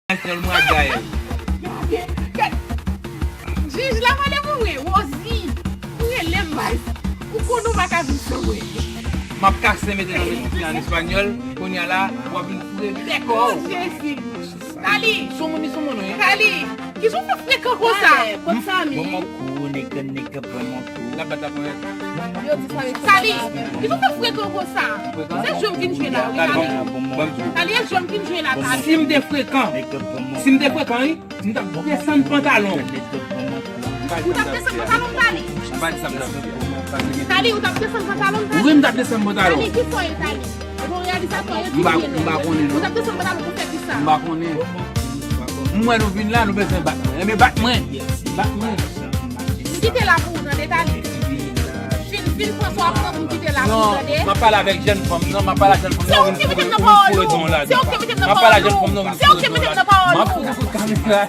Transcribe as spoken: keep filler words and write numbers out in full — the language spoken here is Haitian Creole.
Espanyòl, mwen ak Gaël. Jij la pale pou mwen, Rosie. Ou rele m, mas. Ou konn ou pa ka viv san mwen. M ap kase mete nan men yon fi an espanyòl, kounye a la, w ap vin foure bèk kò w. Oh, Jezi. Tali. Son moun, li son moun, wi. Tali. Kijan w fè frekan konsa? Bon, mwen kou, nèg, nèg, mwen kou. L ap bat la ponyèt. Tali. Kijan w fè frekan konsa? Se jwe m vin jwe la, wi, Tali. Tali, e jwe m vin jwe la, Tali. Si m te frekan, si m te frekan, wi, m t ap desann pantalon. Ou t ap desann pantalon, Tali? M pa di sa, m t ap Tali, ou t ap desann pantalon, Tali? Wi, m t ap desann pantalon. Tali, ki fò e, Tali? E bon reyalizatè, e ki fò e? M pa konnen, non. Ou t ap desann pantalon pou fè ki sa? M pa konnen. M wè nou vin la, nou bezwen bat mwen. Enben, bat mwen. Bat mwen. M kite la pou ou, tande, Tali. Fin, fin pran sa w ap pran pou m kite la pou ou, tande. Non, m ap pale avèk jèn fanm nan, m ap pale ak jèn fanm nan. Se ou ki mete m nan pawòl ou. Se ou ki mete m nan pawòl ou. M ap pale ak jèn fanm nan. Se ou ki mete m nan pawòl ou. M ap fout ou kout kamera.